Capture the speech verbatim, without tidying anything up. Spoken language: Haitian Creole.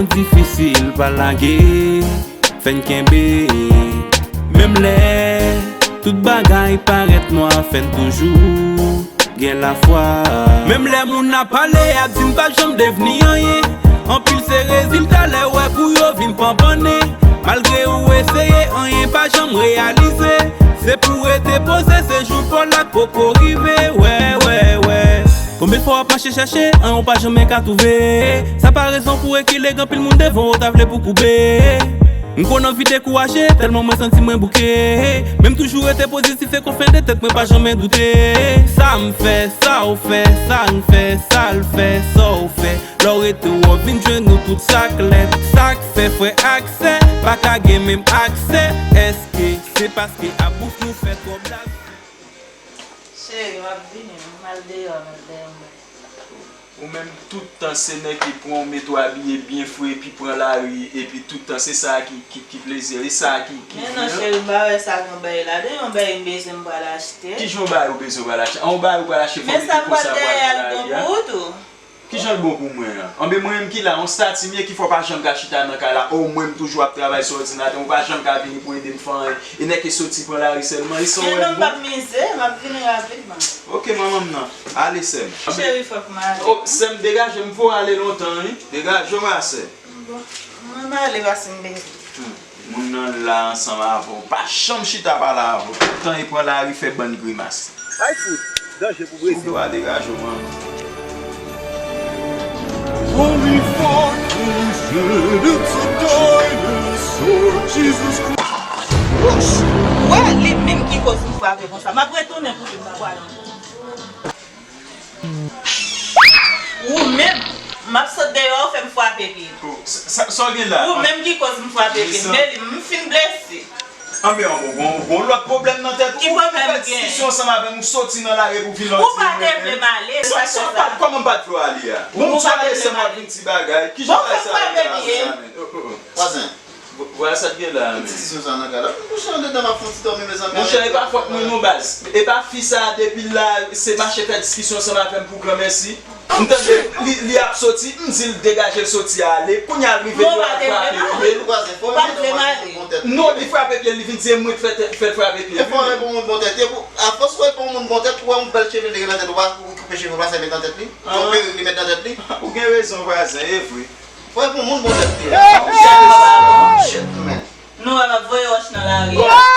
Difisil pa lage, fè n kenbe. Menm lè tout bagay parèt nwa, fè n toujou gen lafwa. Menm lè moun ap pale, ap di n p ap janm devni anyen. Anpil se rezilta lè w wè pou yo vin panpannen. Malgre ou eseye, anyen pa janm reyalize. Se pou rete poze, se jou pa w la k poko rive. Wè, wè, wè. Konbyen fwa w ap mache chèche, anyen w pa janmen ka twouve. Sa pa rezon pou rekile, gen anpil moun devan w, w ta vle pou koube. M konn anvi dekouraje, tèlman mwen santi mwen bouke. Men m toujou rete pozitif e konfyan de tèt mwen, pa janmen doute. Sa m fè, sa w fè, sa n fè, sa l fè, sa w fè. Lè w rete, w ap vin jwenn nou tout sa k lèd. Sa k fè frè ak sè pa ka gen menm aksè. Èske se paske a bouch nou fè twòp lafyè? Cheri, m ap vini, m al deyò, m al dèyè m bay. Ou menm, tout tan se nèg ki pran w, mete w abiye byen fre, epi pran lari, epi tout tan se sa ki, ki, ki plezi, e sa ki, ki Men non, cheri, m pa wè sa gen bagay ladan, yon bagay m bezwen m pral achte. Ki jan bagay ou bezwen pral achte? An, yon bagay ou pral achte, fò Men sa m pral dèyè a l bon pou ou tou. Ki jan l bon pou mwen an? Anben mwen menm ki la, yon stati m ye ki fè w pa janm ka chita nan kay la. O, mwen m toujou ap travay sou òdinatè, ou pa janm ka vini pou ede m fè anyen. E nèg ki soti pran lari sèlman, e sa w wè l bon? Men non, m p ap mize, m ap vini rapidman. Oke, manman m nan. Ale, sè m. Cheri, fòk m ale. O, sè m, degaje m, fò w ale lontan, wi. Degaje w, ma sè. Bon, mwen m ale, pase m beni. Hmm. Moun nan la ansanm avè w. Pa janm chita pale avè w. Tout tan e pran lari fè bann grimas. Ay fout, danje pou Brezil. Ou dwa degaje w, man. Holy fuck is ready to die, so Jesus Christ. Wouch! Wè, li menm ki koz m frape konsa. M ap retounen pou li, m pa pral ankò. Ou menm, m ap sot deyò, ou fè m frape pye m. Sa, sa, sa w gen la? Ou menm ki koz m frape pye m. Meli, m fin blese. Anben, bon, bon, bon, lòt pwoblèm nan tèt ou. Ki pwoblèm ou gen? Ou fè diskisyon ansanm avè m, ou soti nan lari pou vin la, ou di mwen. Ou pa te vle m ale, sa k fè sa. Kòman m pa t vle w ale a? Bon, ou pa te vle m ale. Ou di w ale sèlman vin ti bagay. Ki jan bagay sa ye la? Bon, fè m frape pye m. Vwazen. Vwala sa k gen la, men. Ti disyon sa nan kay la. Kouche andedan, m ap fè yon ti dòmi, mezanmi. Monchè, e pa fòt mwen non, baz. E pa fi sa a, depi l la, se mache fè diskisyon ansanm avè m pou granmèsi. M tande li, li ap soti, m di l degaje l soti ale. Kounye a l rive, li ap frape pye l. Ou pa t vle m ale. Non, li frape pye l, li vin di e mwen k fè tèt, fè l frape pye l. E fò w reponn moun bon tèt. Afòs ou reponn moun bon tèt, ou wè yon bèl cheve l te gen nan tèt, ou pa koupe cheve l, ou pa sa met nan tèt li. Yon perik li met nan tèt li. Ou gen rezon, vwazen, e vre. Fò e pou moun bon tèt li. Shit, man. Nou wè m ap voye wòch nan lari a.